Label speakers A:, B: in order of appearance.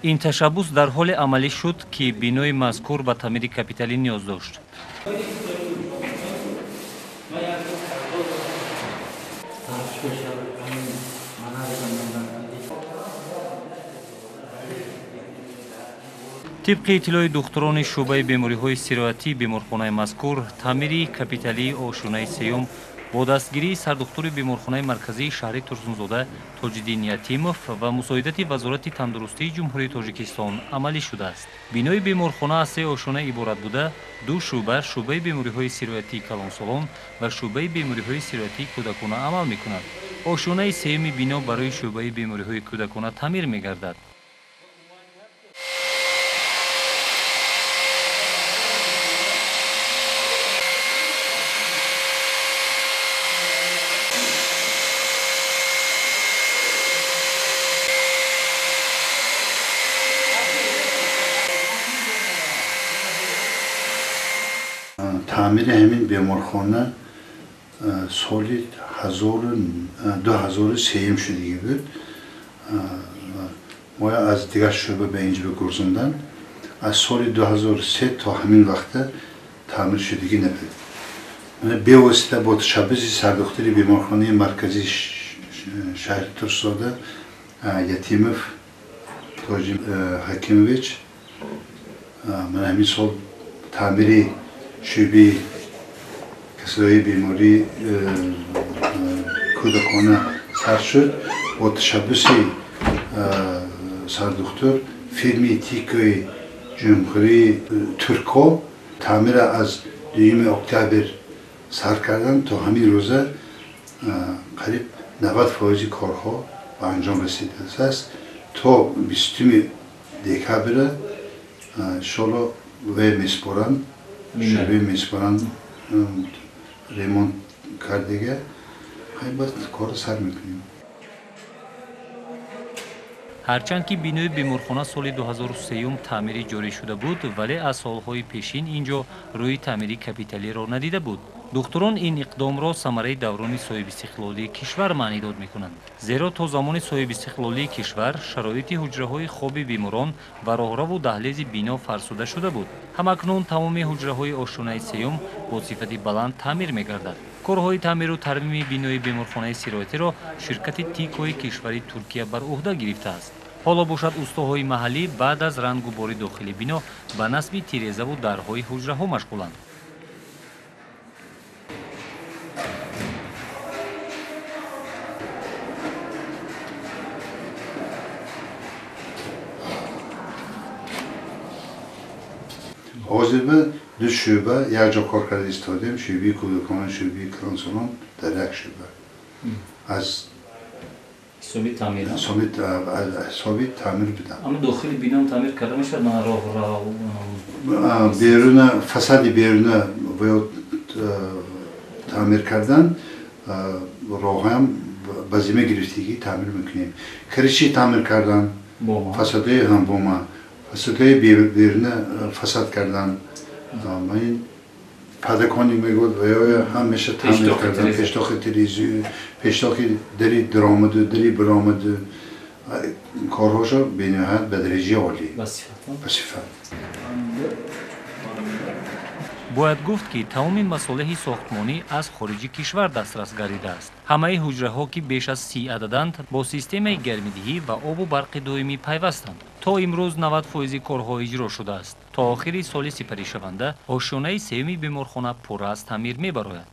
A: Ин ташаббус дар ҳоле амалӣ шуд, ки бинои мазкур ба таъмири капиталӣ ниёз дошт. Тибқи иттилои духтурони шӯъбаи бемориҳои сироятии беморхонаи мазкур, таъмири капиталии ошёнаи сеюм бо дастгирии сардухтури беморхонаи марказии шаҳри Турсунзода Тоҷиддин Ятимов ва мусоидати Вазорати тандурустии Ҷумҳурии Тоҷикистон амалӣ шудааст. Бинои беморхона аз се ошёна иборат буда, ду шӯъба, шӯъбаи бемориҳои сироятии калонсолон ва шӯъбаи бемориҳои сироятии кӯдакона амал мекунад. Ошёнаи сеюми бино барои шӯъбаи бемориҳои кӯдакона таъмир мегардад.
B: Таъмири ҳамин беморхона соли 2003 шудагӣ буд. Мо аз дигар шӯъба ба инҷо бигурзондан. Аз соли 2003 то ҳамин вақта таъмир шудагӣ набуд. Бевосита бо ташаббуси сардухтури беморхонаи марказии шаҳри Турсунзода Ятимов Тоҷи Ҳакимович ман ҳамин сол таъмири шӯъбаи касалиҳои бемории кӯдакона сар шуд. Бо ташаббуси сардухтур фирми Тикои Ҷумҳурии Турко таъмира аз 2 октябр сар кардан то ҳамин рӯза қариб 90% корҳо ба анҷом расидааст. То 20 декабра иншоалло ве месупоранд, шӯъбаи месупоранд ремонт кардига, баъд корро сар мекунем.
A: Ҳарчанд ки бинои беморхона соли 2003 таъмири ҷорӣ шуда буд, вале аз солҳои пешин ин ҷо рӯи таъмири капиталиро надида буд. Духтурон ин иқдомро самараи даврони соҳибистиқлолии кишвар маънидод мекунанд. Зеро то замони соҳибистиқлолии кишвар шароити ҳуҷраҳои хоби беморон ва роҳраву даҳлези бино фарсуда шуда буд. Ҳамакнун тамоми ҳуҷраҳои ошёнаи сеюм бо сифати баланд таъмир мегардад. Корҳои таъмиру тармими бинои беморхонаи сироятиро ширкати Тикои кишвари Туркия бар ӯҳда гирифтааст. Ҳоло бошад устоҳои маҳаллӣ баъд аз рангу бори дохили бино ба насби тирезаву дарҳои ҳуҷраҳо машғуланд.
B: Ҳозир ду шӯъба якҷо кор карда истодем, шӯъбаи кӯдакона, шӯъбаи калонсолон дар як шӯъба. Аз
A: ҳисоби таъмир,
B: ҳисоби таъмир будам.
A: Аммо дохили бином таъмир карда мешавад, мана роҳрав
B: беруна, фасади беруна бояд таъмир кардан, роҳҳоям ба зимма гирифтагӣ таъмир мекунем. Криши таъмир кардан, фасадҳои ҳам бома, фасадҳои беруна фасад кардан, падакони мегӯяд ва ё ҳамеша таъмир кардан, пештохи телевизион, пештохи дари даромаду дари баромаду, корҳошо бениҳоят ба дараҷаи олӣ, ба сифат.
A: Бояд гуфт, ки тамоми масолеҳи сохтмонӣ аз хориҷи кишвар дастрас гардидааст. Ҳамаи ҳуҷраҳо, ки беш аз 30 ададанд, бо системаи гармидиҳӣ ва обу барқи доимӣ пайвастанд. То имрӯз 90% корҳо иҷро шудааст. То охири соли сипаришаванда ошёнаи сеюми беморхона пурра аз таъмир мебарояд.